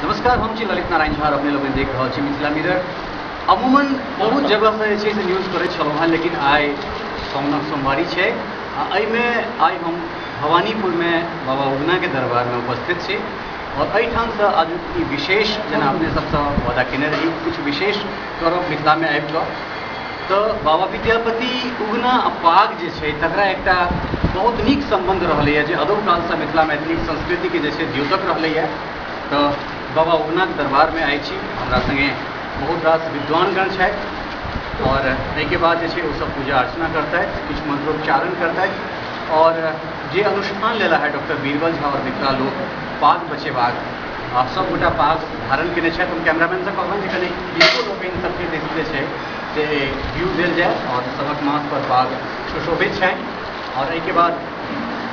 नमस्कार, हम छी ललित नारायण झा, अपने लोगन देख रहल छी मिथिला मिरर। अमूमन बहुत जगहसँ जे छै से न्यूज करै छलहुँ हेँ, लेकिन आइ साउनक सोमवारी छै आ एहिमे आइ हम भवानीपुरमे बाबा उगनाके दरबारमे उपस्थित छी और एहिठामसँ आजुक ई विशेष, जेना अपने सबसँ वादा केने रही, किछु विशेष करब मिथिलामे आबि कऽ। तऽ बाबा विद्यापति उगना आ पाग जे छै तकरा एकटा बहुत नीक सम्बन्ध रहलैए, जे अदौ कालसँ मिथिला मैथिली संस्कृतिके जे छै द्योतक रहलैए। तऽ बाबा उगनाके दरबारमे आइ छी, हमरा सङ्गे बहुत रास विद्वानगण छथि और एहिके बाद जे छै ओसब पूजा अर्चना करतथि, किछु मंत्रोच्चारण करतथि और जे अनुष्ठान लेला है डॉक्टर बीरबल झा और मिथिला लोक पाग बचेबाक, आ सब गोटा पाग धारण केने छथि। हम कैमरामैनसँ कहबनि जे कनि हिनको लोकनि सबके दिस जे छै से व्यू देल जाय और सबक माथ पर पाग सुशोभित छनि। और एहिके बाद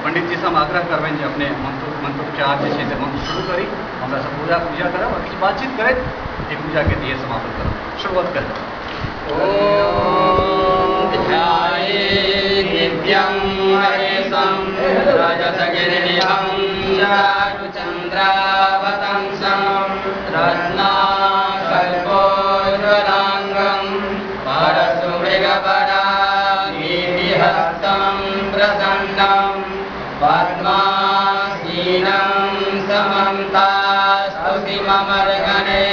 पंडितजीसँ हम आग्रह करबनि जे अपने मंत्रोच्चार जे छै से मंत्र शुरू करी, हमरा सब पूजा पूजा करब और किछु बातचीत करैत एहि पूजाके दिए समापन करब। शुरुआत करब। ॐ ध्याये दिव्यं महेशं रजतगिरिनिभं चारुचन्द्रावतंसं रत्नाकल्पोज्ज्वलाङ्गं परशुमृगपराभीतिहस्तं प्रसन्नं पद्मासीनं समन्तास्तुतिममर्गणे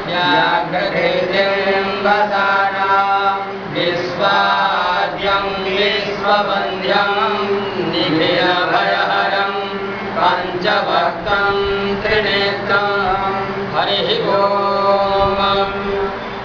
व्याघ्रधृतिं वसानां विश्वाद्यं विश्ववन्द्यं निखिलभयहरं पञ्चवक्त्रं त्रिनेत्रं। हरिः ॐ।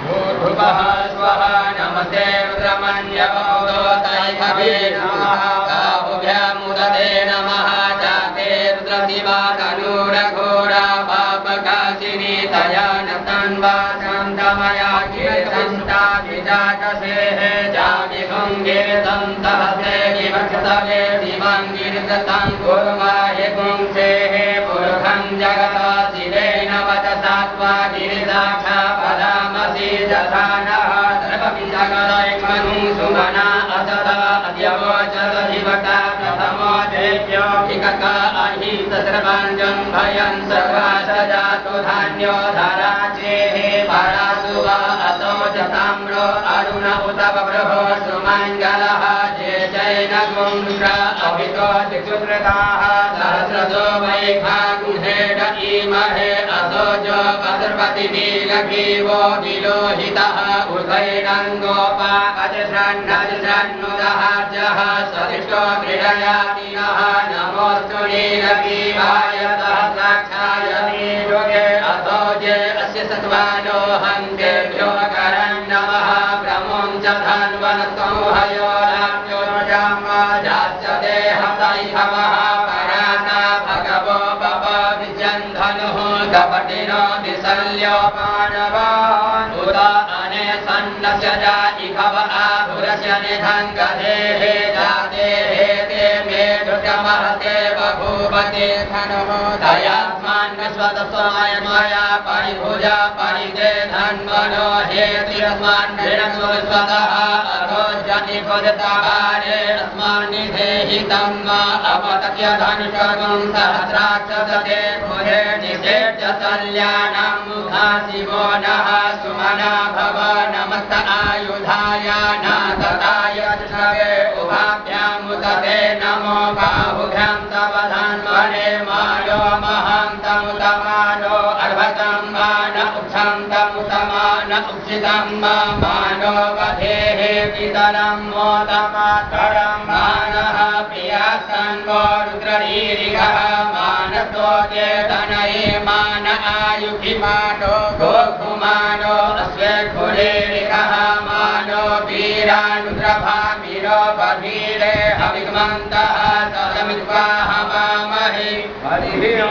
भूर्भुवः स्वः नमस्ते रुद्रमन्यवोदोतैभवे नमः। बाहुभ्यामुदते नमः। जाते रुद्रशिवा तनूरघोरा पापकाशिनी तया नतन्वा शान्तमया गिरिसन्ताभिजातसेः जामिभुङ्गे दन्तहसे विभक्षतवे शिवं गिरिसतं कुर्माहि पुंसेः पुरुषं जगता शिवेन वचसा त्वा गिरिसाक्षा पदामसि दधानः सर्वविजगदैक्मनुं सुमना असदा अद्यवोचदधिवता प्रथमो देव्यो विकका अहिंससर्वाञ्जं भयं सर्वासजातु धान्यो धराचेः परासु वा असौ च ताम्रो अरुण उत बभ्रुः सुमङ्गलः जेचैन गुंश्र अभितो दिक्षुकृताः सहस्रजो वैखागुहेड ईमहे असौ जो पशुपतिनीलग्रीवो विलोहितः उभैरङ्गोपा अजसन्नजसन्नुदहार्जः सदिष्टो मृडयातिनः। नमोऽस्तु नीलग्रीवाय सहस्राक्षाय नीलुगे असौ जे अस्य सत्त्वानो हन्तेभ्यो करन्नमः। प्रमुञ्च धन्वनसंहयो राम्योजामाजाश्च देहतैभवः पराता भगवो बपविजन्धनुः कपटिनो विशल्यो मानवान् उत अने सन्नस्य जाइभव आभुरस्य निधङ्गधेः जातेः ते मेढुकमहते बभूवते धनुः तयास्मान् विश्वतस्वमयमया परिभुजा परिते धन्वनो हेतिरस्मान् भिणक्तु विश्वतः अथो जनिभुजतवारे अस्मान् निधेहि तं मा अपतत्य धनुषगुं सहस्राक्षसते भुजे निषेच्य शल्यानां मुखा शिवो नः सुमना भव। नमस्त आयुधाय नातताय कृष्णवे उभाभ्यामुदते नमो बाहुभ्यां तव धन्वने मानो महान्तमुतमानो अर्भतं मान उक्षन्तमुतमान उक्षितं मा मानो वधेः पितरं मोदमातरं मानः प्रियासन्वो रुद्ररीरिगः मानसोचेतनये मान आयुधिमानो गोघुमानो अश्वेघुरेरिगः मानो वीरानुद्रभामिरो बधीरे हविग्मन्तः सदमित्वा हवामहे। हरिः ॐ।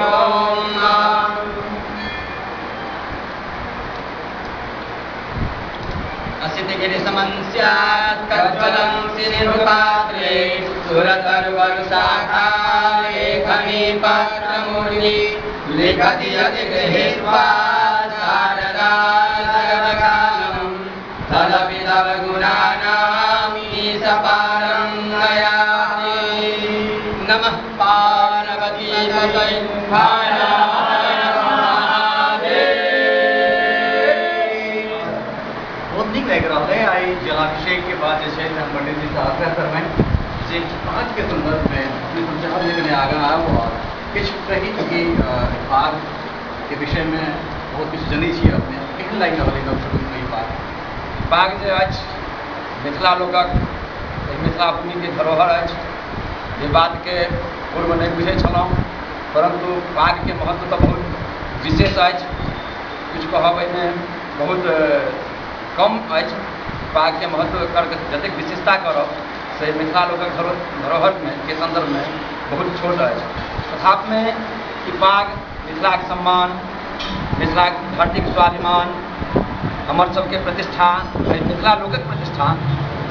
असितगिरिसमं स्यात् कज्ज्वलं सिनिरुपात्रे सुरतरुवरुशाखा लेखनी पात्रमूर्ति लिखति यदि गृहीत्वा शारदा सर्वकालं तदपि तव गुणानां ईशपारं नयाति। नमः पार्वतीपतये। हर हर महादेव। जे पागके सन्दर्भमे अपने हम चाहब जे कनि आगाँ आउ आओर किछु कही, चूँकि पागके विषयमे बहुत किछु जनै छियै अपने। केहन लागि रहल अइ नव ई पाग? पाग जे अछि मिथिला लोकक, मिथिला भूमिके धरोहर अछि। जे बातके पूर्व नहि बुझै छलहुँ, परन्तु पागके महत्व तऽ बहुत विशेष अछि। किछु कहब एहिमे बहुत कम अछि। पागके महत्व एकर जतेक विशेषता करब से मिथिला लोकक धरोहरमे के सन्दर्भमे बहुत छोट अछि। तथापिमे ई पाग मिथिलाके सम्मान, मिथिलाके धरतीके स्वाभिमान, हमर सबके प्रतिष्ठा, मिथिला लोकक प्रतिष्ठा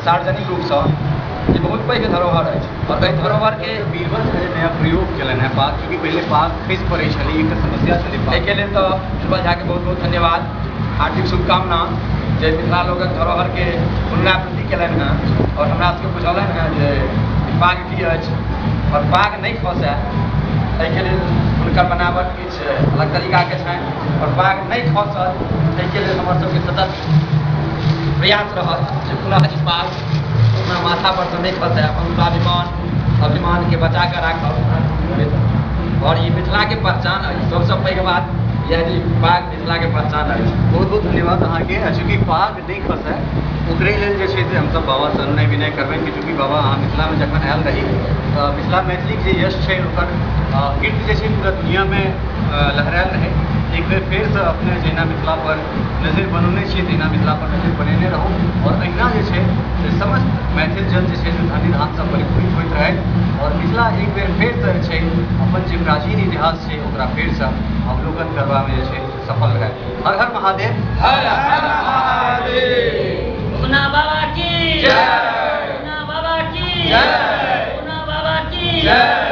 सार्वजनिक रूपसँ ई बहुत पैघ धरोहर अछि। आओर एहि धरोहरके बीरबल झा जे नया प्रयोग केलनि हेँ पाग, चूँकि पहिले पाग खसि पड़ै छलै, एकटा समस्या छलै। एहिके लेल तऽ बीरबल झाके बहुत बहुत धन्यवाद, हार्दिक शुभकामना जे मिथिला लोकक धरोहरके पुनरावृत्ति केलनि हेँ आओर हमरा सबके बुझौलनि हेँ जे पाग की अछि आओर पाग नहि खसय एहिके लेल हुनकर बनावट किछु अलग तरीकाके छनि आओर पाग नहि खसत एहिके लेल हमर सबके सतत प्रयास रहत जे पुनः ई पाग अपना माथा पर से नहि खसय, अपन स्वाभिमान अभिमानके बचा कऽ राखब। आओर ई मिथिलाके पहचान अछि। सबसँ पैघ बात यह जे पाग मिथिलाके पहचान अछि। बहुत बहुत धन्यवाद अहाँके। चूँकि पाग नहि खसय ओकरे लेल जे छै से हमसब बाबासँ अनुनय विनय करबनि कि चूँकि बाबा अहाँ मिथिलामे जखन आयल रही तऽ मिथिला मैथिलीके जे यश छै ओकर कीर्ति जे छै पूरा दुनिआँमे लहरायल रहै। एक बेर फेरसँ अपने जहिना मिथिला पर नजरि बनौने छियै तहिना मिथिला पर नजरि बनेने रहू आओर अहिना जे छै से समस्त मैथिल जन जे छै से धन धानसँ परिपूरित होइत रहै आओर मिथिला एक बेर फेरसँ जे छै अपन जे प्राचीन इतिहास छै ओकरा फेरसँ अवलोकन करबामे जे छै सफल रहै। हर हर महादेव, हर हर महादेव। उगना बाबा की जय, उगना बाबा की जय, उगना बाबा की जय।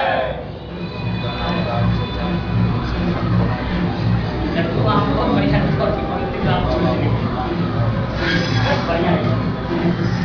बहुत बढ़िया।